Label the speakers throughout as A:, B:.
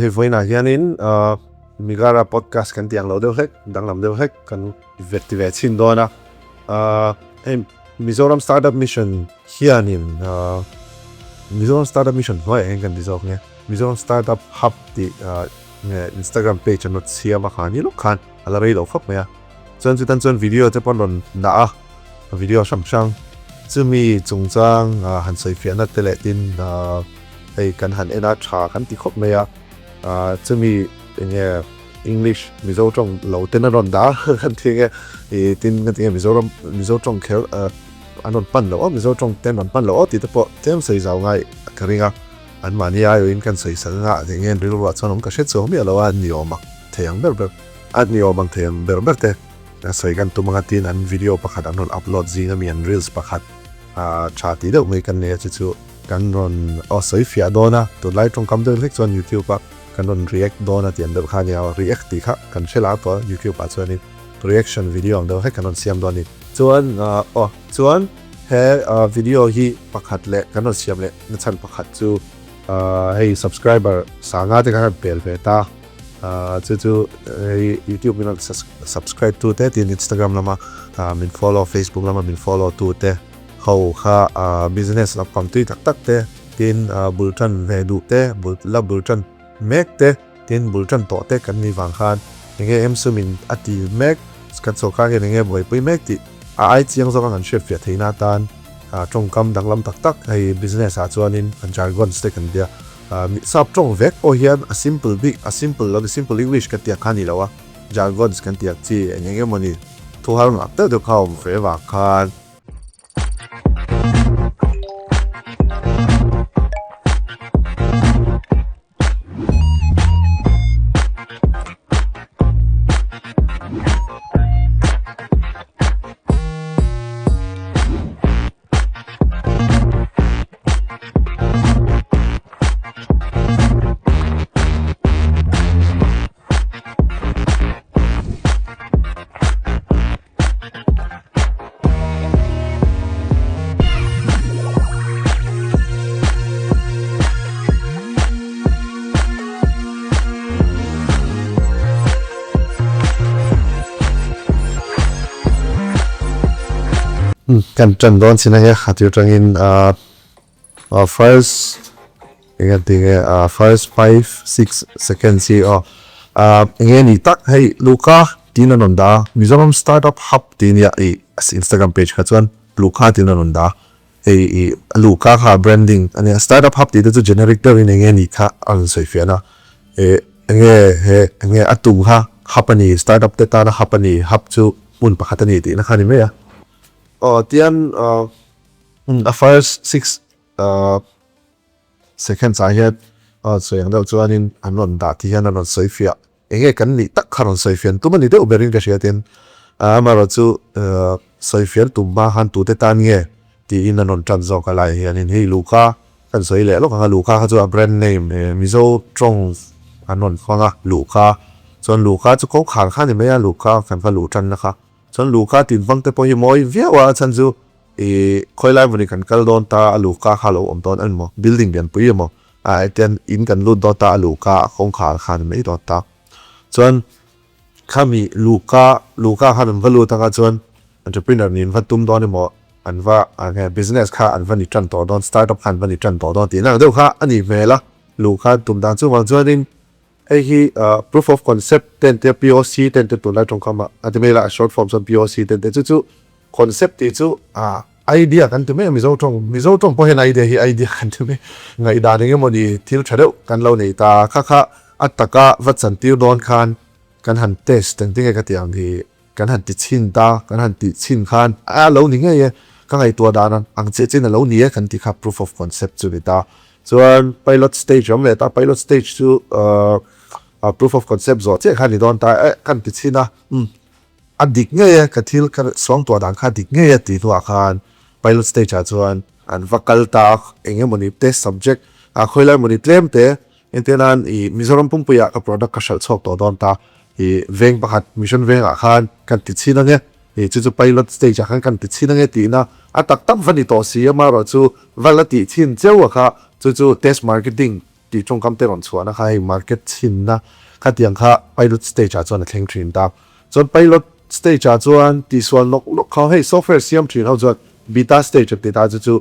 A: Hei vawiinah hianin Migara podcast kan tih ang lo deuh hlek, danglam deuh hlek kan ti ve chhin dawn a. Hei Mizoram Startup Mission hianin Mizoram Startup Mission hnuaiah hian kan ti zawk nge Mizoram Startup Hub tih Instagram page an rawn siam a kha ni lawk khan a la rei lo khawp mai a. Chuan chutan chuan video te pawh an rawn dah a, video hrang hrang chumi chungchang han sawifiahna te leh tin Hei kan han en a tha kan ti khawp mai a, chumi enge English Mizo tawng lo ten a rawn dah a kan ti nge ih tin ka ti nge Mizoram Mizo tawng kher an rawn pan loh a Mizo tawng te an rawn pan loh a tih te pawh tlem sawi zau ngai ka ring a, an mahni aiawhin kan sawi sal nga eng nge an rilru ah chuan awm ka hre chuang miah lo a an ni awm ang thei ang ber ber an ni awm ang thei ang ber ber te sawi kan tum anga tin an video pakhat an rawn upload zing ami an reels pakhat tha tih deuh mai kan nei a chu chu. Kan rawn aw sawi fiah dawn a, tunlai tawngkam deuh hlek chuan YouTube a kan rawn react dawn a tih ang deuh kha a nia, react tih kha kan hre lar tawh a YouTube ah chuanin reaction video ang deuh hlek kan rawn siam dawn a ni. Chuan aw chuan he video hi pakhat leh kan rawn siam leh na chhan pakhat chu hei subscriber sanga te khan kan pel ve ta chu chu hei YouTube min rawn subscribe tu te tin Instagram lama min follow Facebook lama min follow tu te. Ho kha business lam pang tui tak tak te, tin bul tan ve duh te, bul la bul tan mek te, tin bul tan tawh te kan nih vang khan enge em sum in a ti mek, kan sawrkar hian enge buaipui mek tih a ai chiang zawk a kan hriat fiah theihna atan tawngkam danglam tak tak hei business ah chuanin kan jargons te kan tia sap tawng vek pawh hian a simple bik a simple lo simple english kan tih ang kha a ni lo a jargons kan tih ang chi eng eng emawni thu har ngak deuh deuh kha a awm ve vang khan. Kan tan dawn chin a he kha tir tangin first eng nge tinge first 5 6 seconds hi aw eng nge ni tak hei Luka tiin an rawn dah a Mizoram startup hub tih nia ih Instagram page kha chuan Luka tiin an rawn dah a hei ih Luka kha branding a nia startup hub tih te chu generic deuhin eng nge ni kha a rawn sawi fiah na ih eng nge he eng nge a tum kha hub a ni startup te tana hub a ni hub chu hmun pakhat a ni tihna kha a ni mai a aw tian a first 6 Seconds ah hian sawi ang deuh chuanin an rawn dah tih hian an rawn sawi fiah eng nge kan nih tak kha rawn sawi fian tum a ni deuh berin ka hria tin amaherawh chu sawi fian tum hma khan tute tan nge tiin an rawn tan zawk a lai hianin hei Luka kan sawi leh lawk ang a Luka kha chu a brand name Mizo tawng an rawn hmang a Luka chuan Luka chu kawngkhar kha a ni mai a Luka kan va luh tanna kha Chuan Luka tin vang te pawh hi mawi viau a, a chhan chu ih khawi lai hmun hi kan kal dawn ta a Luka kha a lo awm dawn a ni maw, building lian pui emaw ah hetian in kan lut dawn ta a Luka a kawngkhar kha a ni mai dawn ta. Chuan khami Luka, Luka khan an va lut anga chuan entrepreneur nih an va tum dawn emaw an va business kha an va ni tan tawh dawn, startup kha an va ni tan tawh dawn tihna ang deuh kha a nih hmel a, Luka tum dan chuvang chuanin Hei hi proof of concept ten te POC ten te tunlai tawngkam ah a ti mai la a short form chuan POC ten te chu chu concept tih chu idea kan ti mai a Mizo tawng Mizo tawng pawh hian idea hi idea kan ti mai ngaihdan eng emawni thil tha deuh kan lo nei ta kha kha a taka va chantir dawn khan kan han test engtin nge ka tih ang hi kan han ti chhin ta kan han tih chhin khan a lo ni ngei e ka ngaihtuah dan ang chiah chiah in a lo ni e kan ti kha proof of concept chu ni ta chuan pilot stage awm leh ta pilot stage chu ahh proof of concept zawh chiah kha a ni dawn ta e kan ti chhin a umm a dik ngei e ka thil ka suangtuah dan kha a dik ngei e tih hnuah khan pilot stage ah chuan an va kal ta eng emawni test subject ah khawilai emawni tlem te Entir nan i Mizoram pumpuiah ka product ka hralh chhuak tawh dawn ta. I veng pakhat Mission vengah khan kan ti chhin ange, i chu chu pilot stage ah khan kan ti chhin ange tihna a tak tak va ni tawh si amaherawh chu va la tih chhin cheu a kha chu chu test marketing Tih tawngkam te rawn chhuahna kha hei market chhinna khatiang kha pilot stage ah chuan a thleng thin ta. Chuan pilot stage ah chuan tihsual nawk nawk kha hei software siam thin ho chuan beta stage an ti ta chu chu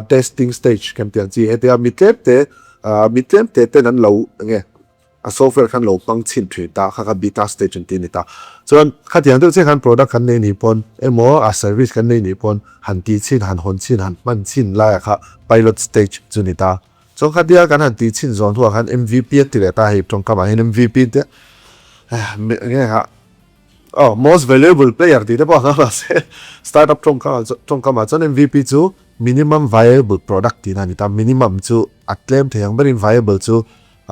A: testing stage kan tih ang chi hetia mi tlem te mi tlem te ten an lo enge a software khan lo hmang chhin thin ta kha kha beta stage an ti a ni ta. Chuan khatiang deuh chiah khan product kan nei nih pawn emaw a service kan nei nih pawn han tih chhin han hawn chhin han hman chhin laiah kha pilot stage chu ni ta. Chuan khatia kan han tih chhin zawn hnuah khan MVP an ti leh ta hei tawngkamah hian MVP te nge kha aw most valuable player tih te pawh a ang se startup tawngkamah chuan MVP chu minimum viable product tihna a ni ta minimum chu a tlem thei ang berin viable chu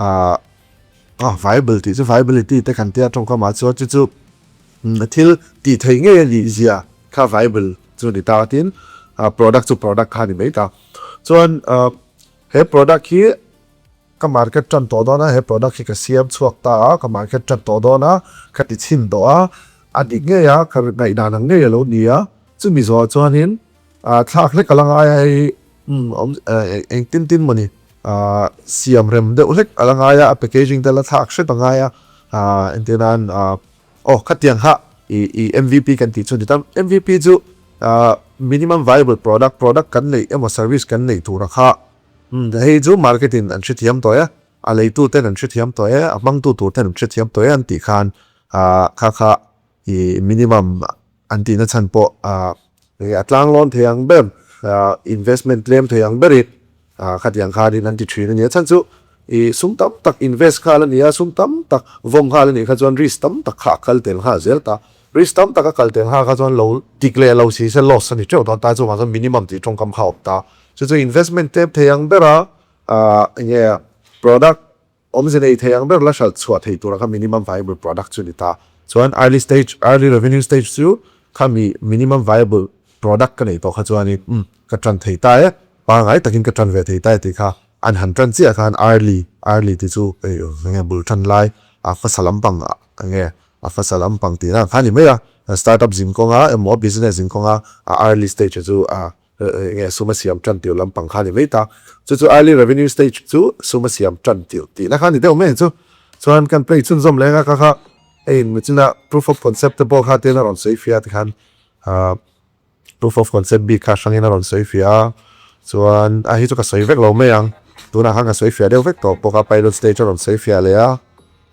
A: aw viable tih chu viability te kan tia tawngkamah chuan chu chu thil tih theih ngei a nih zia kha viable chu a ni ta tin product chu product kha a ni mai ta chuan. He product hi ka market tan tawh dawn a, he product hi ka siam chhuak ta a, ka market tan tawh dawn a, ka ti chhin tawh a, a dik ngei a, ka ngaihdan ang ngei a lo ni a, chumi zawhah chuanin thlak hlek a la ngai a, hei engtin tin maw ni siam rem deuh hlek a la ngai a, a packaging te la thlak hret a ngai a, entir nan Aw, khatiang kha i MVP kan tih chu a ni ta. MVP chu minimum viable product, product kan neih emaw service kan neih tura kha hei chu market in an hrethiam tawh e, a leitu ten an hrethiam tawh e, a hmangtu tur ten an hrethiam tawh e an tih khan kha kha i minimum an tihna chhan pawh a tlanglawn thei ang ber, investment tlem thei ang berin Khatiang khanin an ti thin a ni a, chhan chu i sum tam tak invest nghal a ni a, sum tam tak vawm nghal a nih kha chuan risk tam tak kha a kal tel nghal zel ta. Risk tam tak a kal tel nghal kha chuan lo dik leh lo si se loss a ni teuh dawn ta, chuvang chuan minimum tih tawngkam kha a awm ta. Chu chu investment tlem thei ang bera enge product Awmze nei thei ang ber la hralh chhuah thei tura kha minimum viable product chu ni ta. Chuan early stage, early revenue stage chu khami minimum viable product ka neih tawh kha chuanin umm ka tan thei ta e, pangngai takin ka tan ve thei ta e tih kha an han tan chiah khan early, early tih chu enge bul tan lai a hmasa lampang enge a hmasa lampang tihna ang kha a ni mai a. Startup zin kawnga emaw business zin kawnga a early stage chu a Nge sum a siam tan tirh lampang kha a ni mai ta. Chu chu early revenue stage chu sum a siam tan tirh tihna kha a ni deuh mai ang chu. Chuan kan play chhunzawm leng a kha kha hei machina proof of concept te pawh kha tiin a rawn sawi fiah a tikhan proof of concept bik kha hrangin a rawn sawi fiah a. Chuan a hi chu ka sawi vek lo mai ang. Tunah khan ka sawi fiah deuh vek tawh bawk a pilot stage a rawn sawi fiah leh a.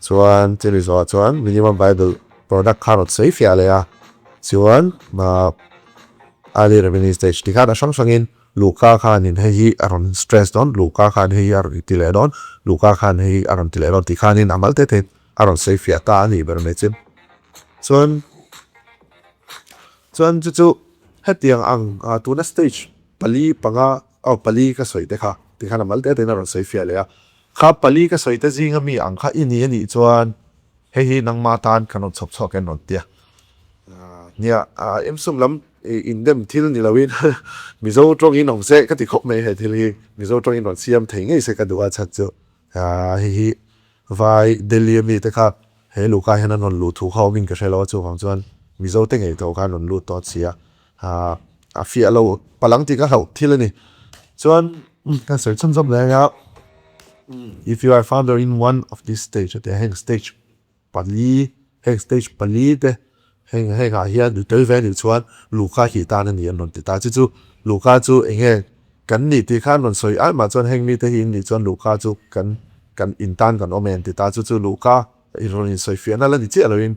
A: Chuan chumi zawhah chuan minimum viable product kha a rawn sawi fiah leh a. Chuan Early revenue stage ti khan a hrang hrangin Luka khanin hei hi a rawn stress dawn, Luka khan hei hi a rawn ti leh dawn, Luka khan hei hi a rawn ti leh dawn tih khanin a mal te tein a rawn sawi fiah ta a nih ber mai chu. Chuan chuan chu chu hetiang ang tuna stage pali panga aw pali ka sawi te kha ti khan a mal te tein a rawn sawi fiah leh a. Kha pali ka sawi te zinga mi ang kha i ni a nih chuan hei hi nangma tan kan rawn chhawp chhuak en rawn tia. Nia, Emsum lam indem thil ni loin Mizo tawngin awm se ka ti khawp mai he thil hi. Mizo tawngin rawn siam thei ngei se ka duh a chhan chu hei hi vai Delhi ami te kha he luhka hian an rawn luh thu kha awmin ka hre lo a chuvang chuan Mizo te ngei tawh khan rawn lut tawh si a. A fiah lo palang tih ka hlauh thil a ni. Chuan ka sawi chhunzawm leh anga if you are founder in one of this stage a tia heng stage pali heng stage pali te heng heng ah hian i tel ve anih chuan Luka hi tan a ni an rawn ti ta. Chu chu Luka chu eng nge kan nih tih kha an rawn sawi ai mah chuan heng mite hi in nih chuan Luka chu kan kan in tan kan awm e an ti ta. Chu chu Luka i rawn insawi fiahna la ni chiah loin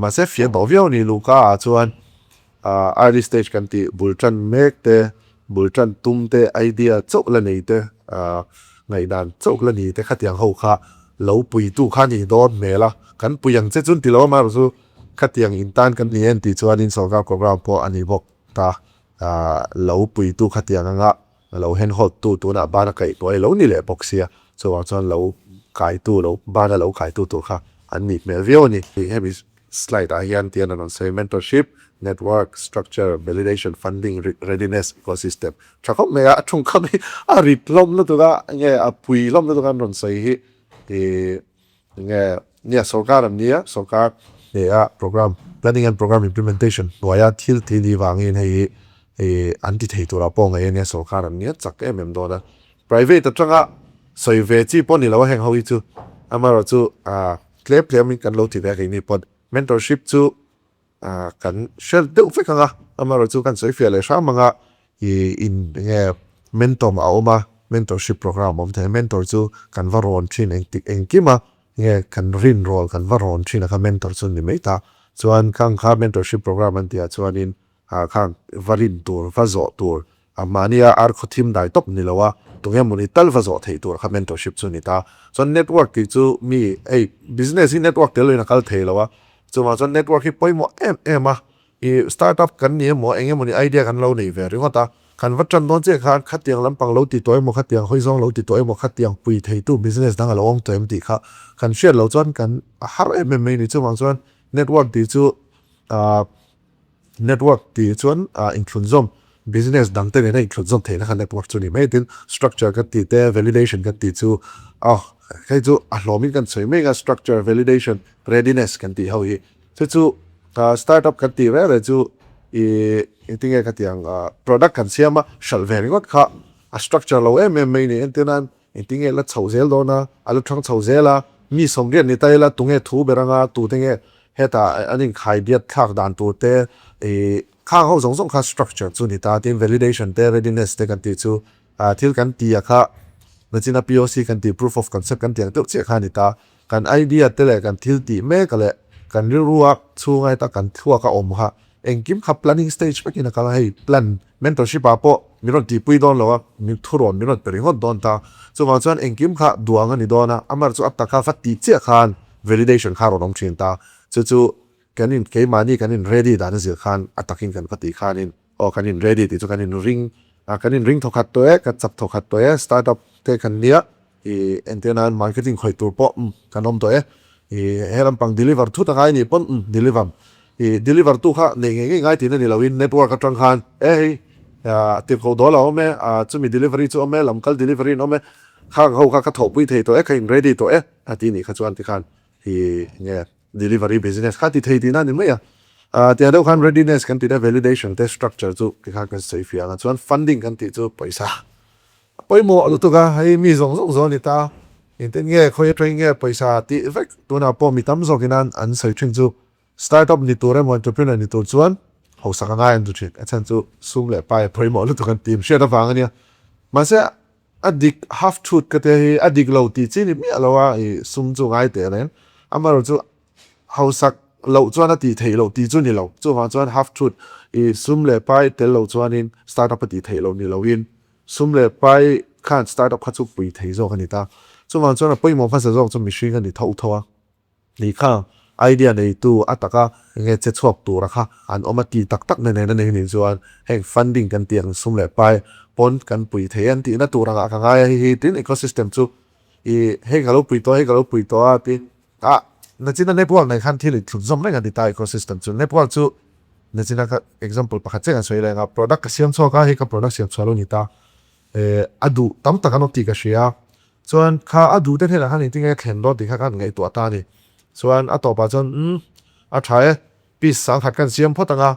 A: mahse fiah tawh viau a ni Luka ah chuan early stage kan tih bul tan mek te bul tan tum te idea chauh la nei te ngaihdan chauh la ni te khatiang ho kha lo puitu kha ni dawn hmel a kan pui ang che chun ti lo amaherawh chu khatiang in tan kan ni em tih chuanin sorkar program pawh a ni bawk ta lo puitu khatiang anga lo handhold tu tunah bana kaih hnuai lo ni leh bawk sia chuvang chuan lo kaitu lo bana lo kaitu tur kha an nih hmel viau a ni. Hemi Slide ah hian tian an rawn sawi mentorship, network, structure, validation, funding, readiness, ecosystem tha khawp mai a, a thungkham hi a rit hlawm lutuk a, enge a pui hlawm lutuk a an rawn sawi hi ih enge nia sorkar an nia sorkar hneh a program planning and program implementation hnuaia thil tih ni vangin hei hi ih an ti thei turah pawh ngaih a nia sorkar an nia chak em em dawn a private atanga. Sawi ve chi pawh ni lo a heng ho hi chu. Amaherawhchu tlem tlem in kan lo ti ve a keini pawn mentorship chu kan hre deuh vek ang a, amaherawhchu kan sawi fiah leh hram ang a, ih in enge mentor a awm a, mentorship program a awm thei a, mentor chu kan va rawn thin engtik engkim a, nge kan rin rawl kan va rawn thin a kha mentor chu ni mai ta. Chuan khang kha mentorship program an tih ah chuanin ah khang va rin tur, va zawh tur, a mahnia ar khaw thim dai tawp ni lo a, tunge mawni tal va zawh theih tur kha mentorship chu ni ta. Chuan network tih chu mi hei business hi network tel loin a kal thei lo a, chuvang chuan network hi pawimawh em em a, ih startup kan ni emaw eng emawni idea kan lo nei ve ringawt a, kan va tan dawn chiah khan khatiang lampang lo ti tawh emaw khatiang hawi zawng lo ti tawh emaw khatiang pui theitu business dang a lo awm tawh em tih kha kan hriat loh chuan kan har em em mai ni. Chuvang chuan network tih chu ah. Network tih chuan inthlunzawm, business dang te nena inthlunzawm theihna kha network chu ni mai tin structure kan tih te, validation kan tih chu aw hei chu a hlawmin kan sawi mek a, structure, validation, readiness kan tih ho hi. Chu chu startup kan tih reng reng chu ih engtinge ka tih ang product kan siam a, hralh ve ringawt kha a structure lo em em mai ni. Entirnan engtinge la chhoh zel dawn a, a la thang chho zel a, mi sawmriat ni ta ila tunge thu ber anga tute nge Hetah an inkhai biak thlak dan tur te ih khang ho zawng zawng kha structure chu ni ta tin validation te readiness te kan tih chu thil kan tih a kha nachina POC kan tih proof of concept kan tih ang deuh chiah kha a ni ta. Kan idea te leh kan thil tih mek leh kan rilrua chhunga heta kan thluak a awm kha engkim kha planning stage vekin a kal a, hei plan mentorship ah pawh min rawn tihpui dawn lo a, min thurawn min rawn pe ringawt dawn ta. Chuvang chuan engkim kha duang a ni dawn a, amar chu a taka va tih chiah khan validation kha a rawn awm thin ta. Chu chu kan in keimahni kan in ready dan a zir khan a takin kan va tih khanin aw kan in ready tih chu kan in ring a, kan in ring thawkhat tawh e, kan chak thawkhat tawh e, startup te kan nia ih entir nan marketing khawih tur pawh umm kan awm tawh e, ih he lampang deliver thut a ngai nih pawn umm deliver ih deliver tu kha neih ngei ngei ngai tihna ni loin network atang khan e hei ah tirhkoh dawl a awm e, ah chumi delivery chu awm e, lamkal delivery an awm e, khang ho kha ka thawhpui thei tawh e, ka in ready tawh e a ti nih kha chuan tikhan ih nge delivery business kha ti thei tihna a ni mai a, ah tiang deuh khan readiness kan tihna validation te structure chu tikhan kan sawi fiah ang a chuan funding kan tih chu pawisa A pawimawh lutuk a, hei mi zawng zawng zawng a ni ta. Engtin nge khawi atangin nge pawisa tih vek tunah pawh mi tam zawkin an an sawi thin chu startup ni tur emaw entrepreneur ni tur chuan hausak a ngai an ti thin. A chhan chu sum leh pai a pawimawh lutuk an tih hriat avang a nia. Mahse a dik half truth ka tia hi a dik lo tih chi ni miah lo a i sum chu ngai teh reng. Amaherawhchu chu Hausak loh chuan a tih theih loh tih chu ni lo. Chuvang chuan half truth i sum leh pai tel lo chuanin startup a tih theih loh ni loin sum leh pai khan startup kha chu pui thei zawk a ni ta. Chuvang chuan a pawimawh hmasa zawk chu mihring a ni tho tho a. Ni kha idea neitu a taka nge che chhuak tura kha an awm a tih tak tak na nen a nei nih chuan heng funding kan tih ang sum leh pai pawn kan pui thei an tihna tur angah ka ngai a hei hi tin ecosystem chu i hei ka lo pui tawh a hei ka lo pui tawh a tin Ah, nachina network nei khan thil inthlun zawm reng a ni ta ecosystem chu. Network chu nachina ka example pakhat chiah kan sawi leh ang a, product ka siam chhuak a, hei ka product siam chhuah lo ni ta. Eh, a duh tam tak an awm tih ka hria a, chuan kha a duh te hnenah khan engtin nge thlen dawn tih kha ka han ngaihtuah ta a ni. Chuan a tawpah chuan umm, a tha e, piece sangkhat kan siam phawt ang a,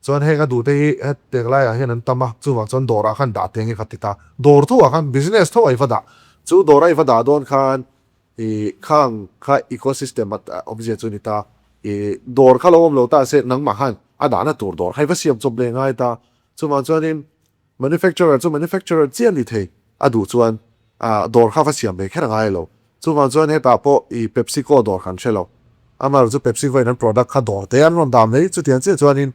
A: chuan heng a duh te hi hetiang laiah hian an tam a, chuvang chuan dawrah khan dah teh nge ka ti ta. Dawr tho ah khan business tho ah i va dah, chu dawra i va dah dawn khan I khang kha ecosystem a awmzia chu ni ta. I dawr kha lo awm lo ta se nangmah khan a dahna tur dawr kha i va siam chawp leh ngai ta. Chuvang chuanin manufacturer chu manufacturer chiah ni thei a duh chuan dawr kha va siam ve kher a ngai lo. Chuvang chuan hetah pawh i PepsiCo dawr kha an hre lo. Amaherawhchu chu PepsiCo in an product kha dawr te an rawn dah mai. Chutiang chiah chuanin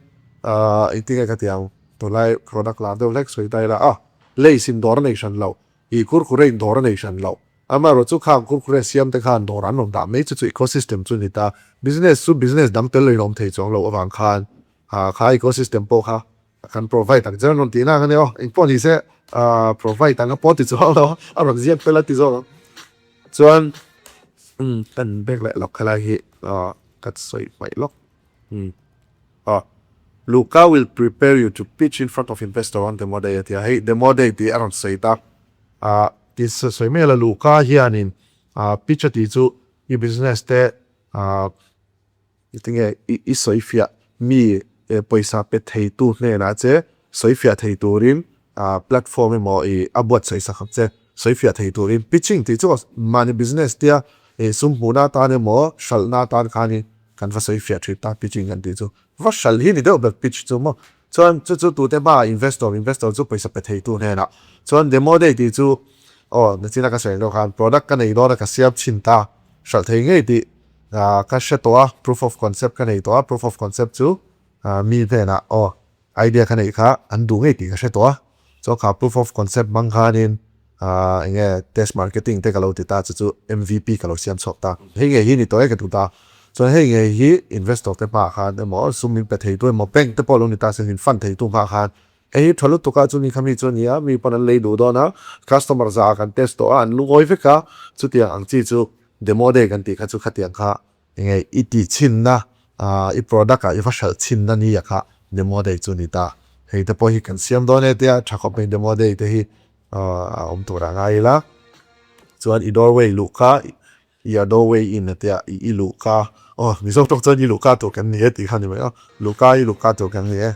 A: engtinge ka ti ang tunlai product lar deuh hlek sawi ta ila a Lays in dawr a nei hran lo. I Kurkure in dawr a nei hran lo. Amaherawhchu khang Kurkure siam te khan dawr an rawn dah mai chu chu ecosystem chu a ni ta. Business chu business dang tel loin a awm thei chuang lo avang khan kha ecosystem pawh kha kan provide ang che an rawn tih na ang a nia aw. Engpawh ni se provide ang a pawh ti chuang lo a rawn ziak fel a ti zawk ang. Chuan kan bag leh lawk helai hi ka sawi hmaih lawk. Luca will prepare you to pitch in front of investor on demo day a ti a, hei demo day tih a rawn sawi ta. Tih sawi mai la Luca hianin pitch a tih chu i business te tinge i sawi fiah mi pawisa pe thei tu hnenah che sawi fiah thei turin platform emaw i a buatsaih sak ang che. Sawifiah thei turin pitching tih chu mahni business tia ih sum hmuhna atan emaw hralhna atan khanin kan va sawifiah thin ta pitching kan tih chu. Va hralh hi ni deuh ber pitch chu maw. Chuan chu chu tute hmaah investor investor chu pawisa pe thei tu hnenah chuan demo day tih chu aw nachina ka sawi ang deuh khan product ka nei dawn a ka siam chhin ta hralh thei ngei tih ka hre tawh a proof of concept ka nei tawh a proof of concept chu mi hnenah aw idea ka neih kha an duh ngei tih ka hre tawh a chuan kha proof of concept hmang khanin eng nge test marketing te ka lo ti ta chu chu M_V_P ka lo siam chhuak ta hei ngei hi ni tawh e ka duh ta chuan hei ngei hi investor te hmaah khan emaw sum min pe thei tu emaw bank te pawh lo ni ta se min fund thei tu hmaah khan hei hi tha lutuk a chumi kha mi chu a ni a mi pawn an lei duh dawn a customer zah kan test tawh a an lungawi vek a chutiang ang chi chu demo day kan tih kha chu khatiang kha Enge i tih chhinna, i product ah i va hralh chhinna ni a kha demo day chu ni ta. Hei te pawh hi kan siam dawn e tia tha khawp mai demo day te hi a awm tur ah ngai ila. Chuan i doorway luh kha, your doorway in a tia i luh kha, aw Mizo tawk chuan i luh kha tur kan ni e tih kha ni mai aw, luh kha i luh kha tur kan ni e.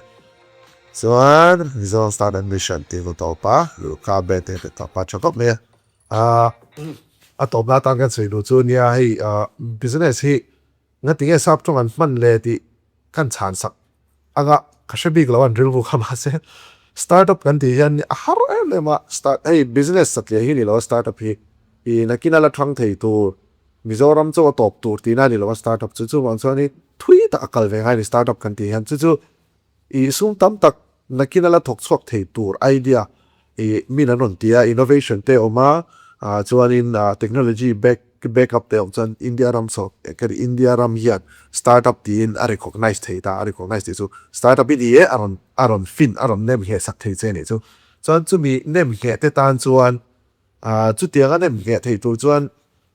A: Chuan Mizoram Startup Mission tih ru tawp a, luh kha bed te tawp a tha khawp mai a. A tawpna atan kan sawi duh chu nia hei business hi ngatinge sap tawng an hman le tih kan chhan sak anga ka hre bik lo an rilru kha mahse startup kan tih hian a har em em a start hei business satliah hi ni lo a startup hi ih nakin a la thang thei tur Mizoram chu a tawp tur tihna a ni lo a startup chu chuvang chuan in thui tak a kal ve ngai a ni startup kan tih hian chu chu Ih sum tam tak nakin a la thawk chhuak thei tur idea ih min an rawn ti a, innovation te a awm a, ah chuanin ah technology back back up te a awm chuan India ram saw India ram hian startup tiin a recognize thei ta, a recognize tih chu startup i ni e a rawn a rawn fin a rawn nem ngheh sak thei che nih chu. Chuan chumi nem ngheh te tan chuan ah chutiang a nem ngheh thei tur chuan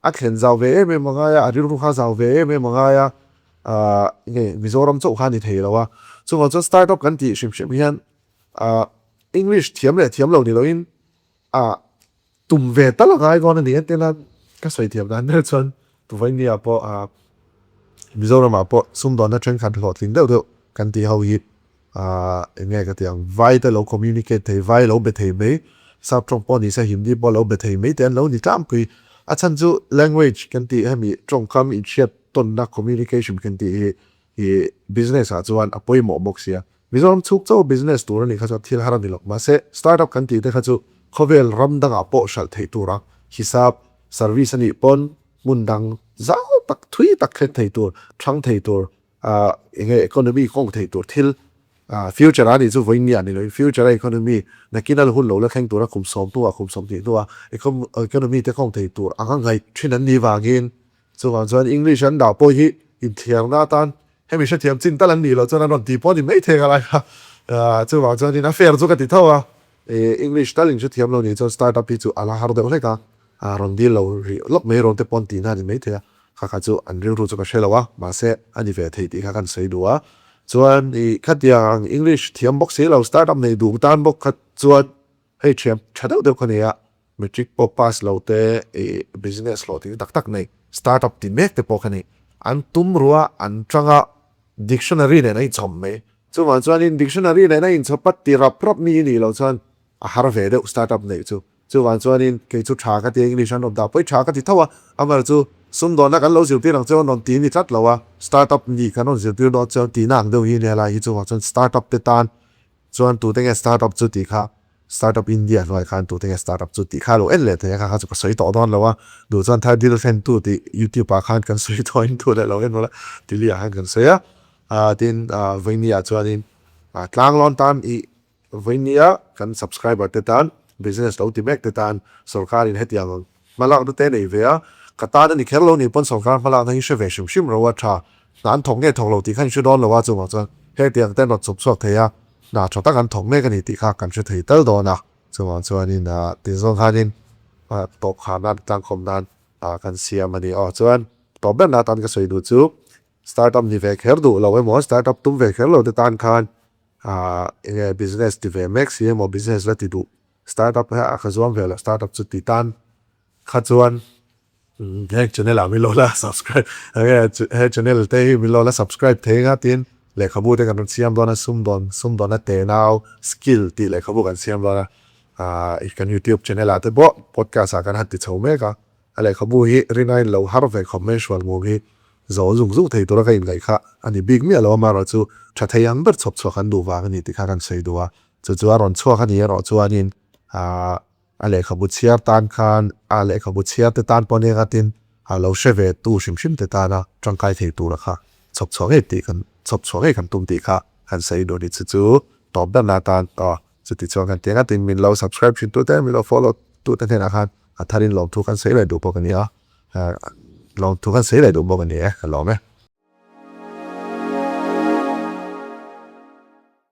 A: A thlen zau ve em em a ngai a, a rilru kha zau ve em em a ngai a, ahh nge Mizoram chauh kha a ni thei lo a. Chungah chuan startup kan tih hrim hrim hian ahh English thiam leh thiam lo ni loin ahh tum ve tal a ngai dawn a ni. Entirna ka sawi thiam dan ber chuan Tuvainia pawh ahh Mizoramah pawh sumdawnna thenkhat hlawhtling deuh deuh kan tih ho hi Ahh eng nge ka ti ang, vai te lo communicate thei, vai lo be thei mai, sap tawng pawh ni se Hindi pawh lo be thei mai te an lo ni tlangpui. A chhan chu language kan tih hemi tawngkam inhriat tawnna communication kan tih hi ih business ah chuan a pawimawh bawk sia. Mizoram chhuk chauh business tur a nih kha chuan thil har a ni lo. Mahse startup kan tih te kha chu khawvel ram dangah pawh hralh theih tur ang hisap service a nih pawn hmun dang zau tak thui tak thlen thei tur, thang thei tur Ah enge economy kawng thei tur thil ah future a nih chu vawiin nge a ni loin future a economy nakin a hun lo la thleng tura kum sawm hnuah kum 20 hnuah economy te kawng thei tur anga ngaih thin an nih vangin chuvang chuan English an dah pawh hi inthiarna atan hemi hrethiam chin tal an nih loh chuan an rawn ti pawh a ni maithei ka lai kha ah chuvang chuanin a fair chu ka ti tho a ih English tal in hrethiam lo nih chuan startup hi chu a la har deuh hlek a ah rawn dil lo rih lawk mai rawn te pawn tihna a ni maithei a. Kha kha chu an rilru chu ka hre lo a, mahse a ni ve thei tih kha kan sawi duh a. Chuan ih khatiang ang English thiam bawk si lo, startup nei duh tan bawk kha chuan hei thiam tha deuh deuh kha nia, matric pawh pass lo te ih business hlawh tih tak tak nei, startup ti mek te pawh kha ni. An tum ruah an tang a, dictionary nen a inchawm mai. Chuvang chuanin dictionary nen a inchawp a ti rap rap mi nih loh chuan a har ve deuh startup neih chu. Chuvang chuanin kei chu tha ka ti a, English an rawn dah pawh hi tha ka ti tho a, amaherawh chu sumdawnna kan lo zirtir ang che an rawn ti ni tlat lo a, startup nih kan rawn zirtir dawn chuan tihna ang deuh hi nia lai hi chuvang chuan startup te tan chuan tute nge startup chu tih kha Startup India hnuaiah khan tute nge startup chu tih kha lo en leh thei a, kha kha chu ka sawi tawh dawn lo a, duh chuan thar dil thlen tu tih YouTube ah khan kan sawi tawh in thu leh lo en rawh la tili ah khan kan sawi a, tin vawinia chuanin tlanglawn tan ih Vawinia kan subscriber te tan, business lo ti mek te tan sorkarin hetiang hmalakna te nei ve a, ka tan a ni kher lo nih pawn sorkar hmalakna hi hre ve hrim hrim ro a tha, hna an thawk nge thawk lo tih kha in hre dawn lo a, chuvang chuan hetiang te an rawn chhuk chhuak thei a, hna tha tak an thawk mek a ni tih kha kan hre thei tal dawn a, chuvang chuanin tinzawng khanin tawp khar nan tlangkawm nan kan siam a ni aw. Chuan tawp ber na atan ka sawi duh chu startup ni ve kher duh lo emaw startup tum ve kher lo te tan khan Ahh enge business ti ve mek si emaw business la ti duh startup hi a ka zuam ve lo startup chu ti tan kha chuan he channel ah min lo la subscribe enge he channel te hi min lo la subscribe thei nga tin lehkhabu te kan rawn siam dawn a sumdawn sumdawnna te nau skill tih lehkhabu kan siam dawn a. Kan youtube channel ah te pawh podcast ah kan han ti chho mek a. A lehkhabu hi rinaiin lo har ve khawp mai hrual mum hi zo zung zung thei tura ka inngaih kha a ni bik miah lo a amaherawhchu tha thei ang ber chhawp chhuak an duh vang a ni tih kha kan sawi duh a. Chu chu a rawn chhuak a ni erawh chuanin a lehkhabu chhiar tan khan a lehkhabu chhiar te tan pawh nia tin a lo hre ve tu hrim hrim te tana tangkai thei tura kha chhawp chhuak ngei tih kan chhawp chhuak ngei kan tum tih kha han sawi duh a ni. Chu chu tawp ber na atan aw chuti chuan kan tiang a tin min lo subscribe thin tute min lo follow tute hnenah khan a tharin lawmthu kan sawi leh duh bawk a ni a lawmthu kan sawi leh duh bawk a ni e ka lawm e.